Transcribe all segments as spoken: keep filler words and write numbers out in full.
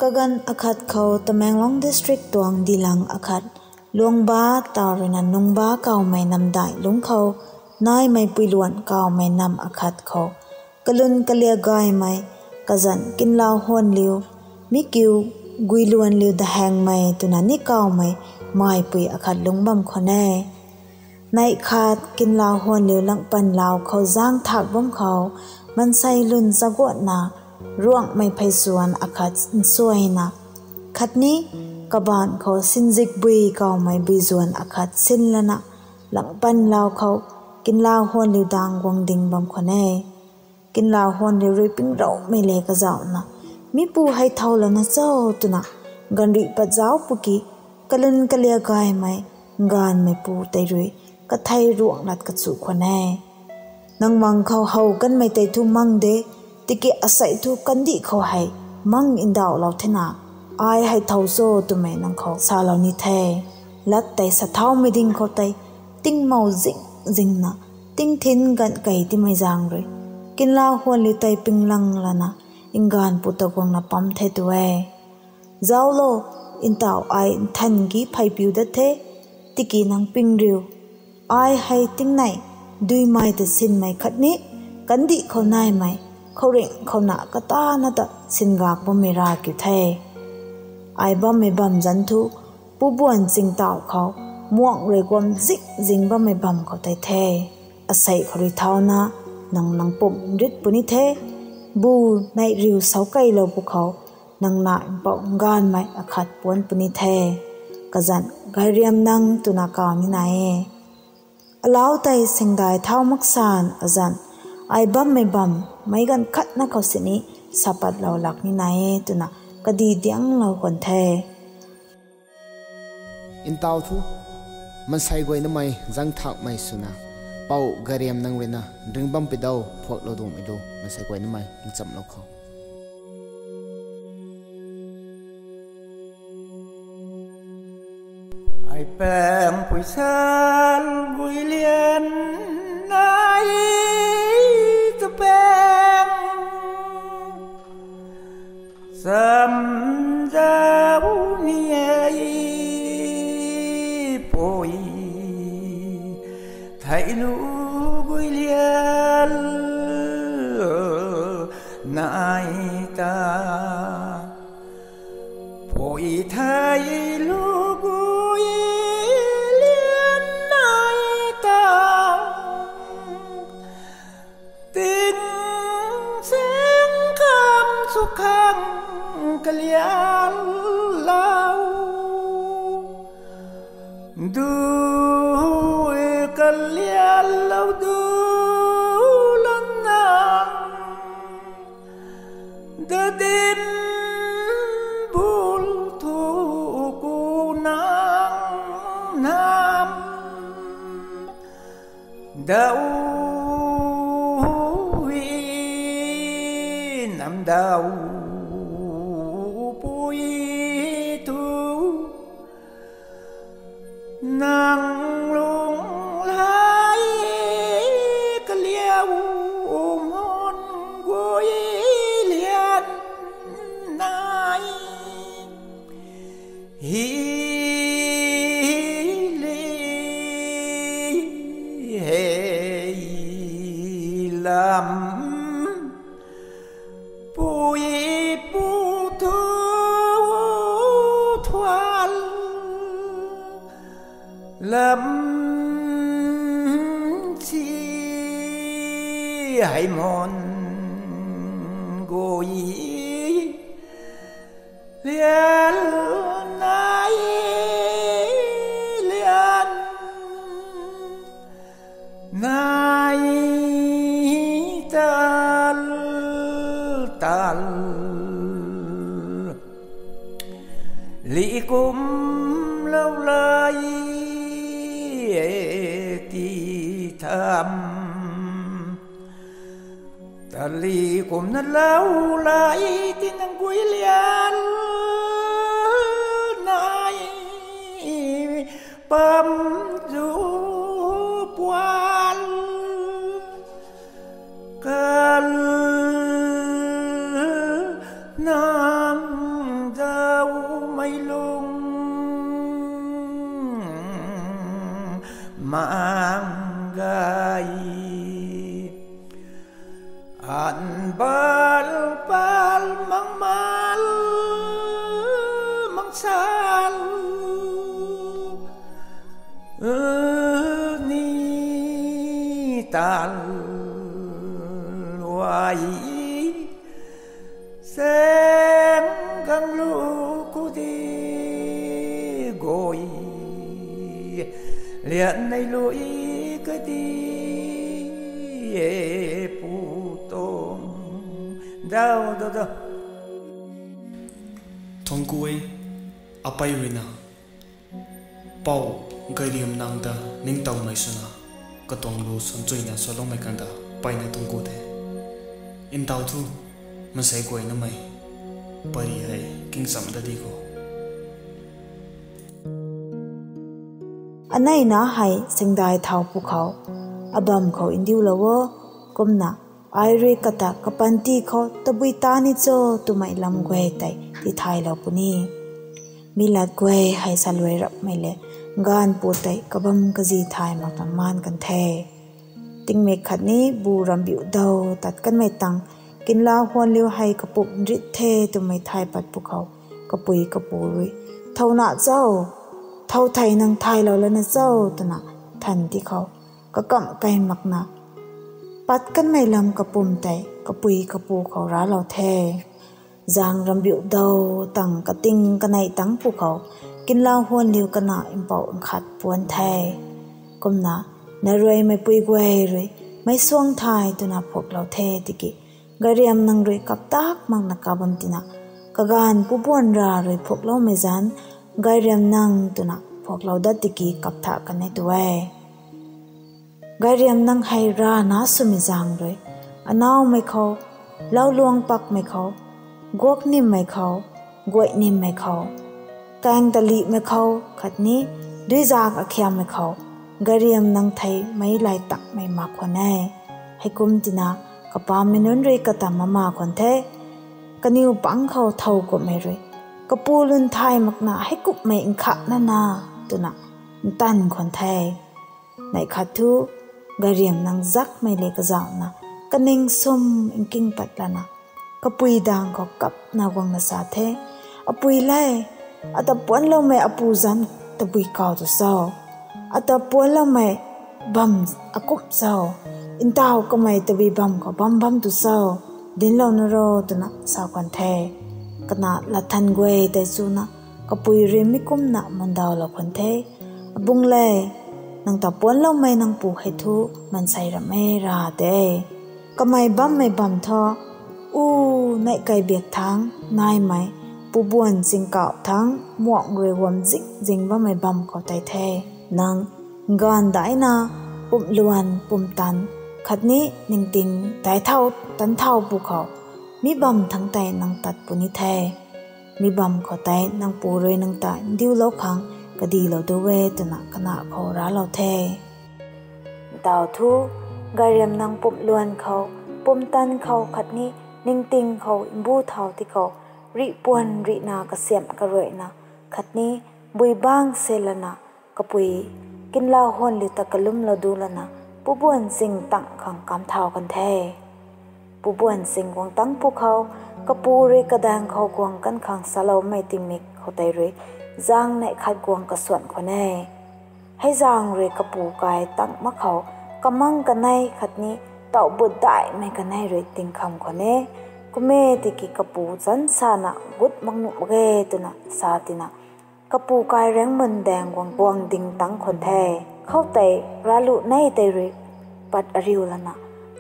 Kaganv akhat khou Tamenglong District tuang dilang akhat Luangba taw ruina Nungba kawmei namdaih lungc khou naimei puiluan kawmei nam akhat khou kalun kalia gaymei kazanc kinlau huanliu, mi kiu guiluanliu dahengmei twna ni kawmei maipui akhat lungc bam khwan e. Neih khat kinlau huanliu langpanlau khou zangthak bam khou mansei lun chaguatna ruanghmei pheysuan akhat nsuaina khatni kabaanc khou sinzikbui kawmei buizuan akhat sinlana langpanlau khou kinlau huanliu dang guang ding bam khwan e. Kinlau huanliu rui pingrouhmei le kazauhna, mipu hei thoulouna cho twna ganv rih pat zauc pwki kalun kalia gaymei nganvmeipu tei rui kathei ruangh lat kachu khwan e. Nang mang khou how kanmei tei thu mang de, tiki asei thu kandih khou hei mang ndauhlou thena, ai hei thow cho twmei nang khou salou ni the. Lat tei sathaumei ding khou tei tingmow zing zingna tingthin ganv kei timei zaeng rui kinlau huanliu tei pinglang lana nganvpu ta guangna pam the tu e. Zauclo, ntauh ai nthan gi pheypiu dat the, tiki nang ping riu. Ai hei tingnei duimei ta sinmei khatni kandih khou naimei khouringh khouna katana ta singak bammei rav kiu the. Ai bammei bam zanc thu pubuan chingtauh khou muang rui guam zing zing bammei bam khou tei the. Asei khou rui thauna nang nang pumh nrit puni the. Bu neih riu saukeilou pwkhou nang na mpouh nganvmei akhat puanc puni the. Kazanc Gairiamnang twna kaw ni nai e. Alau tei singdai thau maksan azanc ai bammei bam meic ganv khatna khou sini sapatlou lak ni nai e twna kadi dianglou khwan the. Ntauh thu, mansei guaynamei zangthakmei swna, Pou Gairiamnang ruina ringh bam pidau phuaklou duangmei lu mansei guaynamei nchamlou khou. Ai paeng pui sal gui lian nai tu paeng cham zau ni e pui thei lu gui lian nai ta. Pui thei lu gui lian nai ta. Ting seng kam su khang kalian lau. Du kalian lau du lan nang. Dadin bul thu ku nang nam. Dau i nam dau pui tu. Nang lung lai kaliau mon gui lian nai. Hi li hei lam pui pu thu thual lam si hei mon gui lian nai lian nai tal tal. Li kum lou lai e ti tham. Tali kumna lou lai ti nang gui lian nai pam zu puan kal nang mang gay. An bal pal mang mal mang sal ni tal wai. Seng gang lu ku di goi lian nei lui ka di e pu tong dau dau dau. Thangku e, apei ruina. Pou, Gairiam nang ta ningtowmei swna, katuang lu sunchuina swloumei kanda, peyna tuang ku the. Ntaw thu, mansei guaynamei, pari hei kingcham dadi khou. Aneina hei singdai thau pwkhou, abam khou ndiulou o, kumna, ai rui kata kapanty khou tabui ta ni cho twmei lam guay tei tithaylou puni. Mi lat guay hei saluai rapmei le, gaanv pu tei kabam kazi thay mak tan maan kan the. Tingmik khatni bu rambiu dau tat kanmei tang, kinlau huanliu hei kapumc nrit the twmei thay pat pwkhou, kapui kapu rui, thow na cho, thow thei nang thaylou lana cho, twna than ti khou, kakamh kai makna, pat kanmei lam kapumc tei kapui kapu khou raclou the. Zaeng rambiu dau tang kating kanei tangc pwkhou, kinlau huanliu kana mpouh nkhat puan the. Kumna, naruaimeipui guay rui, meic suang thay twna phuaklou the tiki, Gairiam nang rui kaptak makna kabam tina, kagaanv pubuan ra rui phuakloumei zanc, Gairiam nang twna phuaklou dat tiki kaptha kan e tu e. Gairiam nang hei rana swmei zaeng rui, anaumei khou, lauluang pakmei khou, guak nimmei khou, guay nimmei khou, kaeng talihmei khou khatni, duizak akhiammei khou, Gairiam nang thei meic lay takmei mak khwan e. Heikum tina, kapammei nunc rui kata mama khwan the. Kaniw pang khou thow kumhmei rui, kapu lun thay makna heikumhmei nkhat nana, twna, ntan khwan the. Neih khat thu, Gairiam nang zakmei le kazauhna, kaning sum nking pat lana, kapui daeng khou kapna guangna sa the. Apui le, ata puanloumei apu zanc tabui kau tu cho? Ata puanloumei bam akumh cho? Ntaw kamei tabui bam khou bam bam tu cho? Dinclou na ro, twna sa khwan the. Kana latthan guay tei chuna, kapui rui mi kumna mundawlou khwan the. Abung le, nang ta puanloumei nang pu hei thu mansei ram e ra de. Kamei bammei bam thu, u, neih kaibiak thangc naimei, pubuan chingkauh thangc muang rui guam zing zing bammei bam khou tei the. Nang, gaanv daina, pumluan, pumtan, khatni ningting, daic thau, tan thau pu khou, mi bam thangc tei nang tat puni the. Mi bam khou tei nang pu rui nang ta ndiulou khang kadilou du e twna kana khou raclou the. Ntaw thu, Gairiam nang pumluan khou, pumtan khou khatni ningting khou mbu thau ti khou, rih puan rihna kasiamh karuaina, khatni bui bang se lana, kapui, kinlau huanliu ta kalumlou du lana, pubuan ching tang khang kam thau kan the. Pubuan ching guang tangc pwkhou, kapu rui kadaeng khou guang kan khang saloumei tingmik khou tei rui, zaeng neih khat guang kasuan khwan e. Hei zaeng rui kapu kai tang mak khou, kamang kanei khatni, tauh but daihmei kanei rui tingkham khwan e. Kum e tiki kapu zanc sana gut mak nuh mak ge twna sa tina, kapu kai rengmun daeng guang guang ding tangc khwan the. Khoutei ralu nei tei rui, pat ariu lana,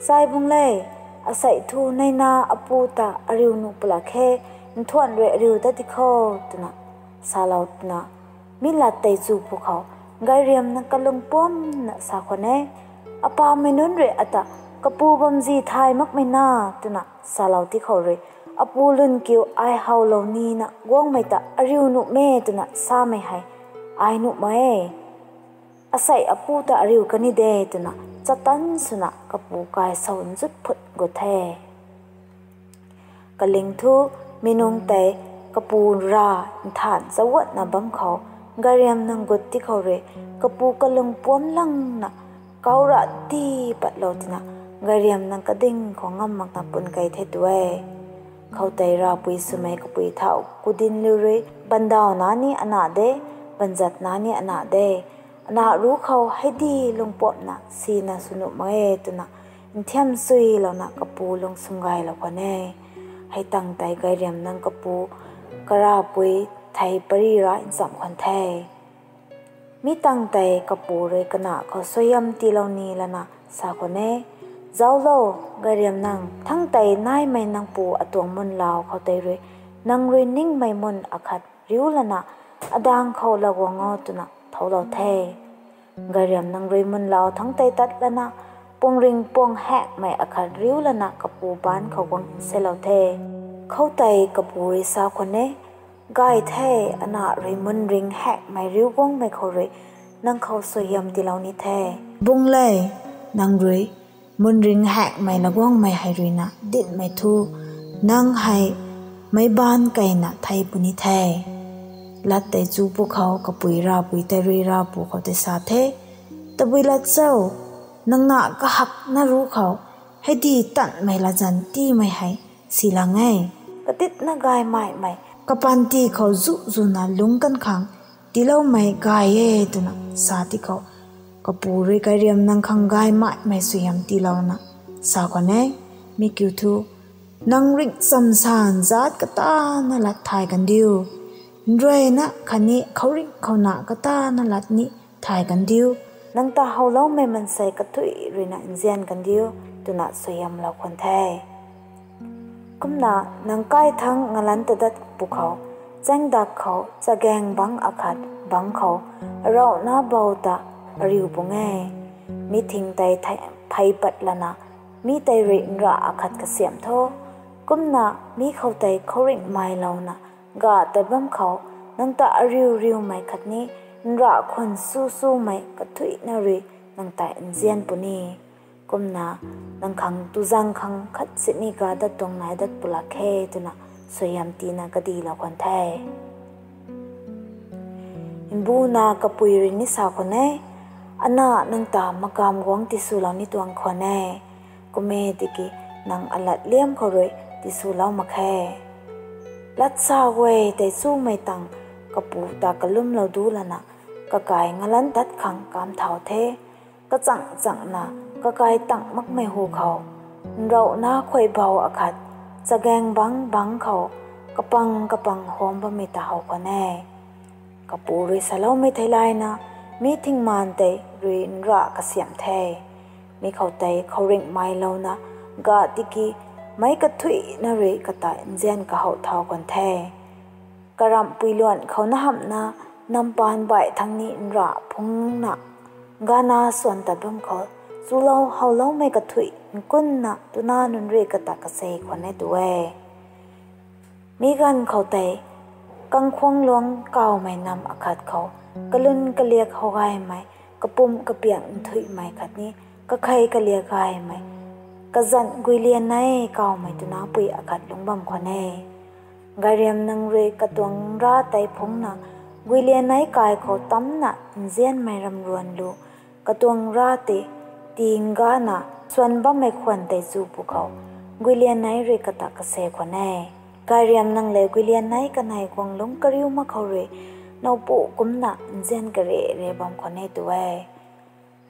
Chaibung le, asei thu neina apu ta ariu nuh pwlak khe, nthuan rui ariu dat di kho, twna, salou twna, mi lat tei chu pwkhou, Gairiam nang kalung pumna sa khwan e. Apamei nunc rui ata, kapu bamzi thay makmei na, twna, salou ti khou rui, apu lun kiu ai howlou nina guangmei ta ariu nuhmei twna samei hei, ai nuh mak e. Asei apu ta ariu kani de twna, chatan swna kapu kai sou nzut phut gut the. Kaling thu, mi nung tei, kapu ra, nthan zawatna bam khou, Gayriamnang gut ti khou rui kapu kalung puam langna kau ra ti patlou tina, Gayriamnang kading khou ngam makna pun kei the tu e. Khoutei ravpui swmei kapui thau kudin liu rui, bandau na ni ana de, banzat na ni ana de, ana ru khou hei di lungpuamna sina sw nuh mak e twna nthiam suilouna kapu lung swnggaylou khwan e. Hei tang tei Gayriamnang kapu karavpui thei pari ra nchamh khwan the. Mi tang tei kapu rui kana khou suaihiam tiilou ni lana sa khwan e, Zauclo, Gayriamnang, thangc tei naimei nang pu atuang munlau khou tei rui nang rui ningmei mun akhat riu lana adang khou laguang o twna thouclou the. Gayriamnang rui munlau thangc tei tat lana puangring puang hakmei akhat riu lana kapu baanc khou guang nselou the. Khoutei kapu rui sa khwan e, Gay the, ana rui munring hakmei riu guangmei khou rui nang khou suaihiam tiilou ni the. Bung le, nang rui munring hakmei laguangmei hei ruina dinhmei thu, nang hei meic baanc keyna thei puni the. Lat tei chu pwkhou kapui ravpui tei rui ravpu khou tei sa the, Tabui lat cho, nang na kahakna ru khou hei di tanmei latzan tiimei hei si lang e. Katitna gay maimei kapanty khou zu zuna lungc kan khang tiiloumei gay e twna sa ti khou, kapu rui Gayriamnang khang gay maimei suaihiam tiilouna sa khwan e, Mi kiu thu, nang ringccham san zaat katana lat thay kan diu, nruayna khatni khouringh khouna katana lat ni thay kan diu, nang ta howloumei mansei kathuic ruina nzian kan diu, twna suaihiamlou khwan the. Kumna nang kai thangc ngalanc tadat pwkhou, chaengdak khou chagaeng bangc akhat bangc khou, arauhna bou ta ariu pung e. Mi thing tei phey pat lana, mi tei rui nrah akhat kasiamh tho. Kumna mi khou tei khouringh mailouna ga tat bam khou, nang ta ariu riumei khatni nrah khwan su sumei kathuicna rui nang ta nzian puni. Kumna nang khang tuzang khang khat sini ga dat tuang nai dat pulak khe twna suaihiam tiina kadilou khwan the. Mbuna kapui rui ni sa khwan e, Ana nang ta makam guangc tiswlou ni tuang khwan e. Kum e tiki nang alat liam khou rui tiswlou mak khe. Lat sa guay tei chumei tang kapu ta kalumlou du lana, kakai ngalanc tat khang kamv thau the. Kachang changna kakai tang makmei hu khou, nrauhna khuay bou akhat chagaeng bangc bangc khou kapang kapang huam bammei ta how khwan e. Kapu rui saloumei theilayna, mi thingmaan tei rui nrah kasiamh the. Mi khou tei khouringh mailouna ga tiki, meic kathuicna rui kata nzian kahouh thau khwan the. Karamhpui luan khou na hamhna, nampaan baih thangc ni nrah phungna, gana swan tat bam khou, chulou howloumei kathuic nkunna twna nunc rui kata kasei khwan e tu e. Mi ganv khou tei, kangkhuang luang kawmei nam akhat khou, kalun kaliak how gaymei, kapumc kapiang nthuihmei khatni kakhei kaliak gaymei, kazanc Guiliannei kawmei twna pui akhat lungc bam khwan e. Gairiamnang rui katuang ra tei phungcna, Guiliannei kai khou tamcna nzianmei ramruan lu, katuang ra tei tingana swan bammei khwan tei chu pwkhou, Guiliannei rui kata kase khwan e. Gairiamnang lev Guiliannei kanei guang lungc kariu mak khou rui, nowpu kumcna nzian kare re bam khwan e tu e.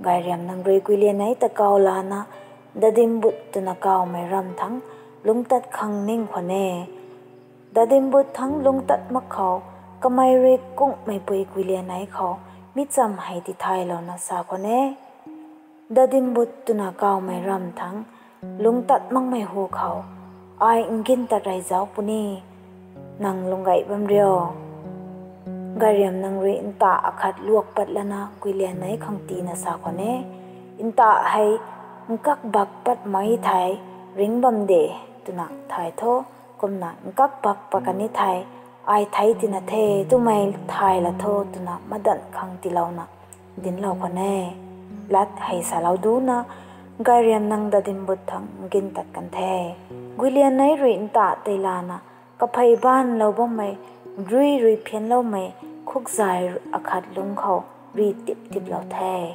Gairiamnang rui Guiliannei ta kaw lana, Dadimbut twna kawmei ramv thangc lungctat khang ning khwan e. Dadimbut thangc lungctat mak khou, kamei rui kungcmeipui Guiliannei khou mi cham hei tithaylouna sa khwan e, Dadimbut twna kawmei ramv thangc lungctat makmei hu khou, ai ngin tat rey zauc puni, nang lung gay bam rio. Gairiamnang rui ntah akhat luak pat lana Guiliannei khang tiina sa khwan e, ntah hei nkak bak pat mai thei ringc bam de twna thay tho, kumna nkak bak pat kani thei, ai thei tina the twmei thay la tho twna madanv khang tiilouna dinclou khwan e. Lat hei salou duna, Gairiamnang Dadimbut thangc ngin tat kan the. Guiliannei rui ntah tei lana, kaphey baanvlou bammei, rui rui phianloumei, khukzay akhat lungc khou ri tip tiplou the.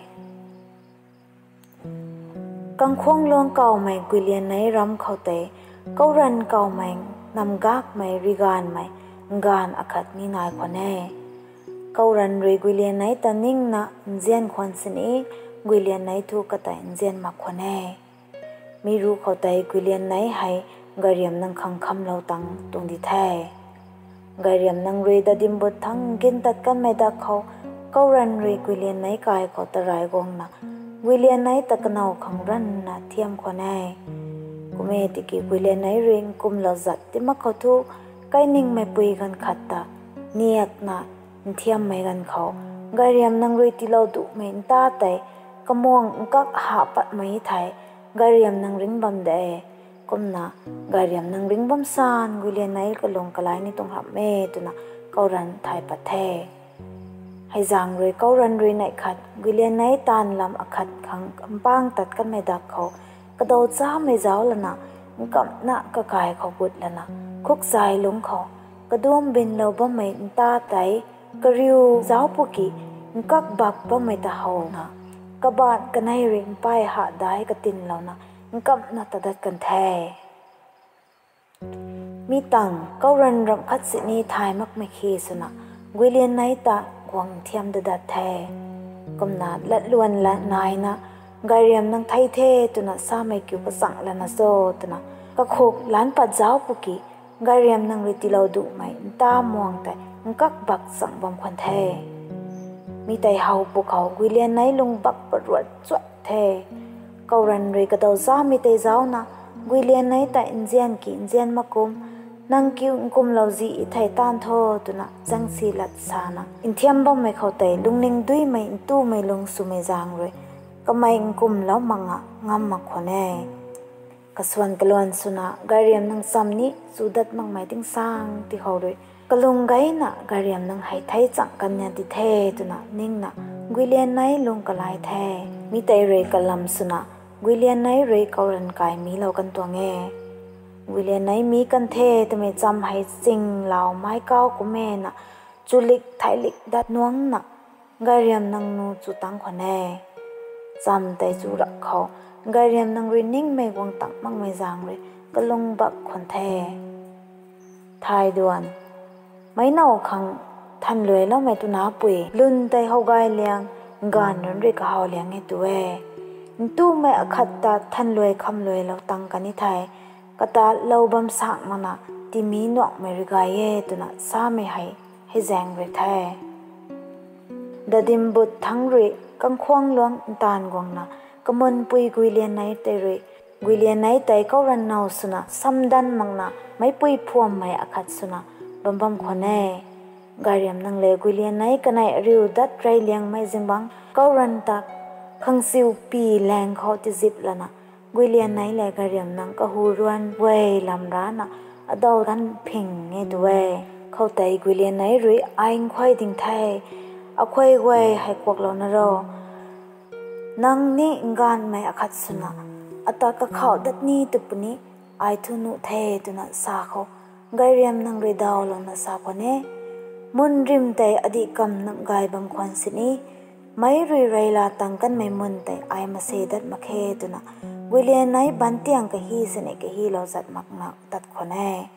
Kangkhuangluang kawmei Guiliannei ram khou tei, Kouran kawmei namgakmei riganvmei nganv akhat ni nai khwan e. Kouran rui Guiliannei ta ningna nzian khwan sini, Guiliannei thu katei nzian mak khwan e. Mi ruc khou tei Guiliannei hei Gayriamnang khang khamlou tang tuang di the. Gayriamnang rui Dadimbut thangc gin tat kanmei dak khou, Kouran rui Guiliannei kai khou tarai guangna, Guiliannei ta kanow khang ranvna thiam khwan e. Kum e tiki Guiliannei rui nkumlou zat ti mak khou thu, kainingmeipui ganv khat ta niakna nthiammei ganv khou, Gayriamnang rui tiilou duhmei nta tei kamuang nkak ha patmei thei, Gayriamnang ringc bam de. Kumna, Gayriamnang ringc bam san Guiliannei kalung kalai ni tuang hamh e twna Kouran thay pat the. Hei zaeng rui Kouran rui neih khat Guiliannei taanv lam akhat khang mpang tat kanmei dak khou, kadaw chamei zauc lana, nkamhna kakai khou gut lana, khukzay lungc khou, kaduam binlou bammei nta tei, kariu zauc pwki, nkak bak bammei ta howna, kabaanc kanei rui mpey ha dai katinlouna, nkamhna tadat kan the. Mi tangv Kouran ramh khat sini thay makmei khi swna, Guiliannei ta guang thiam dadat the. Kumna latluan la naina, Gayriamnang thei the twna samei kiu kachang lana cho twna, kakhuk lanc pat zauc pwki, Gayriamnang rui tiilou duhmei nta muang tei nkak bak chang bam khwan the. Mi tei how pwkhou Guiliannei lung bak paruat chuat the. Kouran rui kadaw chamei tei zaucna, Guiliannei tei nzian ki nzian mak kum, nang kiu nkumlou zi thei taanv tho twna zangsi lat sana, nthiam bammei khou tei lungning duimei ntumei lung swmei zaeng rui, kamei nkumlou makna ngam mak khwan e. Kasuan kaluan swna Gayriamnang cham ni chudat makmei tingsaeng ti khou rui, kalung gayna Gayriamnang hei thei chang kan nia di the twna ningna, Guiliannei lung kalai the. Mi tei rui kalam swna, Guiliannei rui Kouran kai milou kan tuang e. Guiliannei mi kan the twmei cham hei chinglau mai kau kumena, chulik thailik dat nuangna, Gayriamnang nu chu tang khwan e. Cham tei chu rak khou, Gayriamnang rui ningmei guang tang makmei zaeng rui, kalung bak khwan the. Thay duan. Meic now khang thanluailoumei twna pui, lwn tei how gay liang, nganv nunc rui kahaw liang e tu e. Ntumei akhat ta thanluai khamluailou tang kan ni thei, kata lou bam sang makna, timi nuangmei rui gay e twna samei hei, hei zaeng rui the. Dadimbut thangc rui, Kangkhuangluang ntaanv guangna, kamunpui Guiliannei tei rui, Guiliannei tei Kouran now swna samdan makna, meicpui phuammei akhat swna, bam bam khwan e. Gayriamnang le Guiliannei kanei ariu dat rey liangmei zingbangc, Kouran ta khangsiu pi laeng khou tizip lana, Guiliannei le Gayriamnang kahu ruan guay lam rana, adaw gan phing e tu e. Khoutei Guiliannei rui ai nkhuay ding the, akhuay guay hei kuaklouna ro. Nang ni nganvmei akhat swna, ata kakhauh dat ni tw puni, ai thu nuh the twna sa khou, Gayriamnang rui dawlouna sa khwan e. Mun rim tei adih kam nam gay bam khwan sini, meic rui reyla tang kanmei mun tei ai mase dat mak khe twna, Guiliannei bantiang kahi sini kahilou zat makna tat khwan e.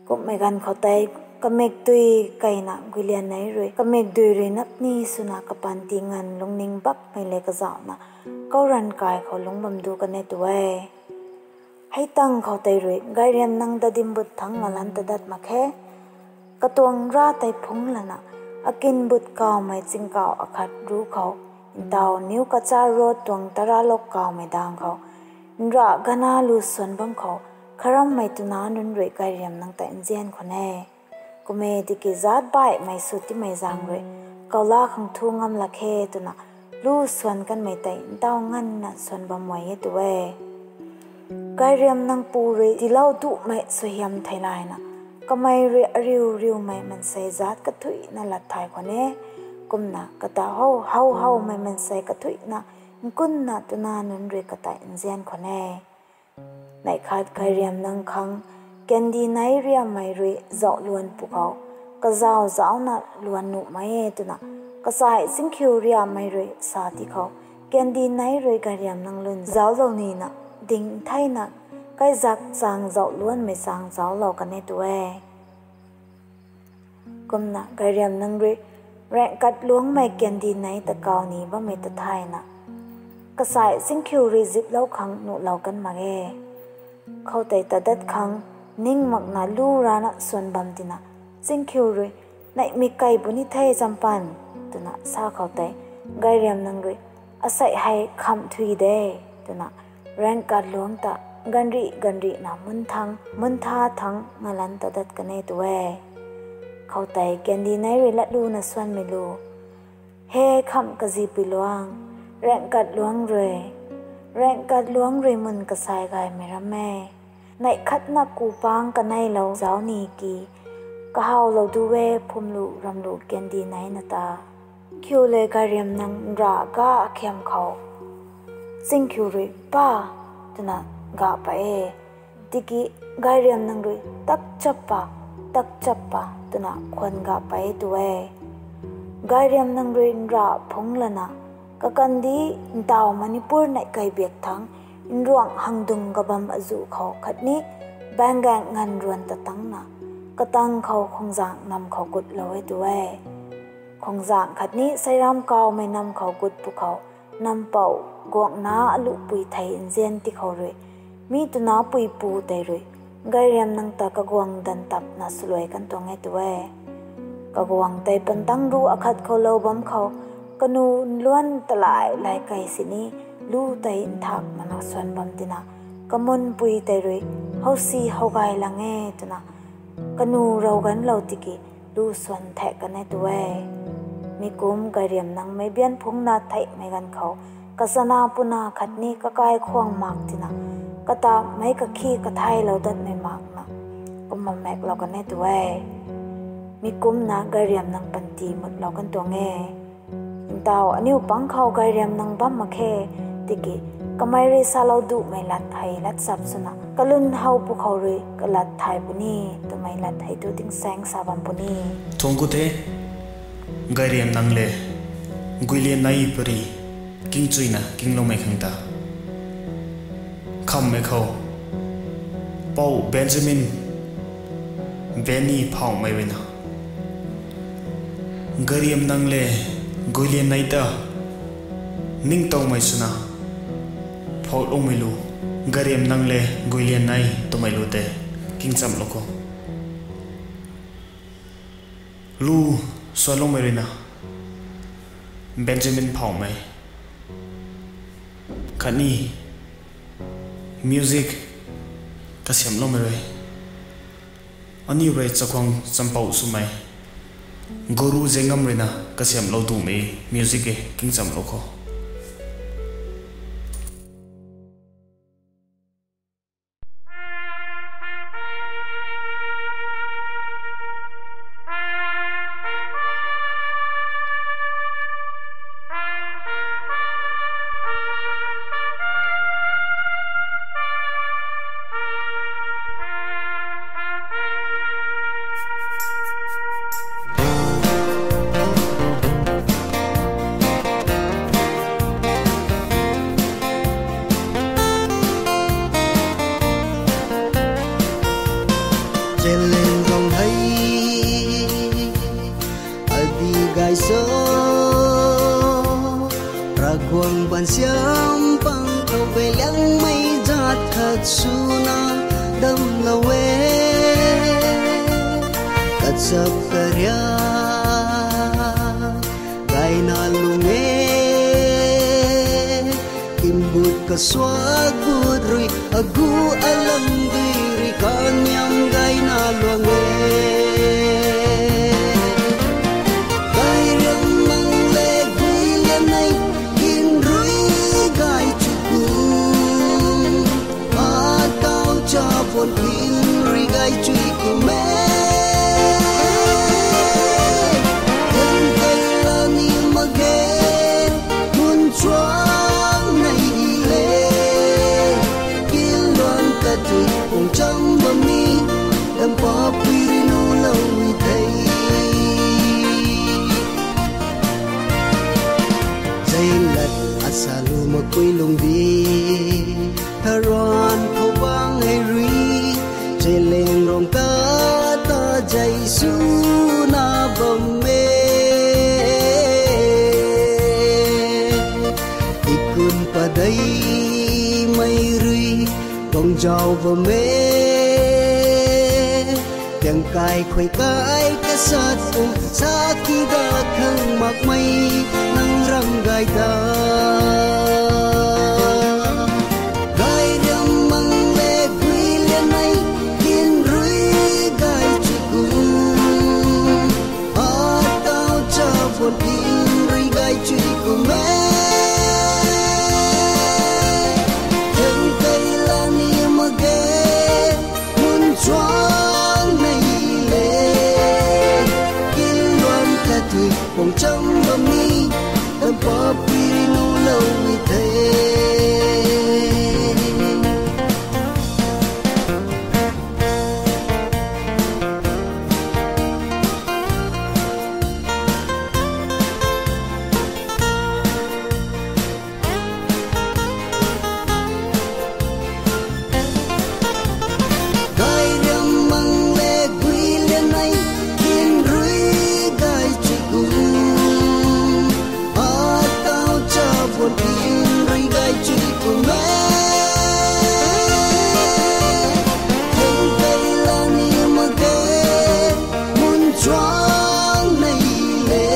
Kumhmei ganv khou tei, kamikdui keyna Guiliannei rui, kamikdui rui nap ni swna kapanty nganv lungning bakmei le kazauhna, Kouran kai khou lungc bam du kan e tu e. Hei tangv khou tei rui, Gayriamnang Dadimbut thangc lalan ta dat mak khe. Katuang ra tei phungc lana, akinbut kawmei chingkauh akhat ruc khou, ntaw New Cachar Road tuang Taralok kawmei dang khou, nra gana lu swan bam khou, kharammei twna nunc rui Gayriamnang tei nzian khwan e. Kum e tiki zaatc baihmei sw timei zaeng rui, kawla khang thu ngam lak khe twna, lu swan kanmei tei ntaw nganvna swan bam mei e tu e. Gayriamnang pu rui tiilou duhmei suaihiam theilayna, kamei rui ariu riumei mansei zaatc kathuicna lat thay khwan e. Kumna kata how how howmei mansei kathuicna, nkunna twna nunc rui katei nzian khwan e. Neih khat Gayriamnang khang, Kandic nei riammei rui zauh luan pwkhou, kazauh zaucna luan nuhmei e twna kasai Chingkhiu Riammei rui sa ti khou, Kandinei rui Gairiamnang lun zauclou nina ding theina kaizak chang zauc luanmei chang zauclou kan e tu e. Kumna Gairiamnang rui Raengkatluangmei Kandinei ta kau ni bammei ta thayna, kasai Chingkhiu rui ziplou khang nuhlou kan mak e. Khoutei tadat khang ning makna lu rana swan bam tina, Chingkhiu rui, Neihmei kei puni the Champan, twna sa khoutei, Gairiamnang rui, Asei hei khamh thui de, twna Raengkatluang ta ganrih ganrihna mun thang mun tha thang ngalan tadat kan e tu e. Khoutei Kandinei rui latluna swanmei lu, He khamh kazipui luang, Raengkatluang rui, Raengkatluang rui mun kasai gaymei ram e. Neih khatna kupang kaneilou zauc ni ki, kahawlou du e phumlu ramlu Kandinei na ta. Chingkhiu le Gairiamnang nra ga akhiam khou, Chingkhiu rui, Pa! twna ga pa e. Tiki Gairiamnang rui, Takchap pa, takchap pa, twna khwan ga pa e tu e. Gairiamnang rui nra phungc lana, kakandih ntaw Manipur neih kei biak thangc, nruangh hangdung kabam azuh khou khatni baenggaeng nganv ruan ta tangcna, katang khou Khongzang nam khou gutlou e tu e. Khongzang khatni Seiram Kawmei nam khou gut pwkhou, nampou guangna aluhpui thei nzian ti khou rui, mi twna puipu tei rui, Gairiamnang ta kaguang dan tapna swluai kan tuang e tu e. Kaguang tei pantang ru akhat khou lou bam khou, kanu nluan talai lai kei sini, lu tei nthak mana swan bam tina, kamunpui tei rui, Howsi how gay lang e, twna, kanu rou ganlou tiki, lu swan thak kan e tu e. Mi kum Gairiamnang meic bian phungcna theihmei ganv khou, kachana puna khatni kakai khwang mak tina, katapmei kakhi kathaylou datmei makna, kumna maeklou kan e tu e. Mi kumna Gairiamnang panty mutlou kan tuang e. Ntaw aniu pang khou Gairiamnang bam mak khe, tiki kamei rui salou duhmei lat hei lat sap swna, kalun how pwkhou rui kalat thay puni, twmei lat hei tu tingsaeng sa bam puni. Thuanc ku the, Gairiamnang le Guiliannei pari kingchuina kingloumei khang ta. Khammei khou, Pou Benjamin Benny Phauhmei ruina, Gairiamnang le Guiliannei ta ningtowmei swna, Phouhloumei lu, Gairiamnang le Guiliannei twmei lu tei kingchamlou khou. Lu swanloumei ruina, Benjamin Phauhmei khatni music kasiamhloumei rui, aniu rui chakhwang champouh swmei Guru Zengam ruina kasiamhlou duhmei music e, kingchamlou khou. Challenge zong hei adi gay so, Ravguangc baansiam pang khou bei liangmei zaat khat swna damclou e. Kachap kariak gayna lung e, kimgut kasuak gut rui, agu alam dui rui kaniam gayna luang e. Gairiamnang le Guiliannei, kin rui gay chu kum, atau chaphun kin rui gay chui kum e. Kan kai la ni mak ge, mun chuang nei le, kin luan ta tu Chau bam e, tiang kai khuay kai kasat kum sa ki da khang makmei nang ram gay ta. Gay riam mang le gui lian nei, tin rui gay chui kum. Atau cha buan tin rui gay chui kum e. Theng kei la ni mak ge, mun chuang nei le. Kin luan tat tui pung cham bam ni, tam pa pui rui nu lou ni the. Gay riam mang le gui lian nei, tin rui gay chui kum. Atau cha buan tin rui gay chui kum e. Theng kei la ni mak ge, mun chuang nei le.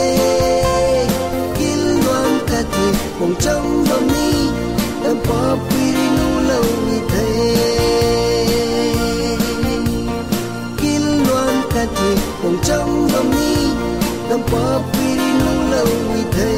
Kin luan tat tui pung cham bam ni, tam pa pui rui nu lou ni the. Kin luan tat tui pung cham bam ni, tam pa pui rui nu lou ni the.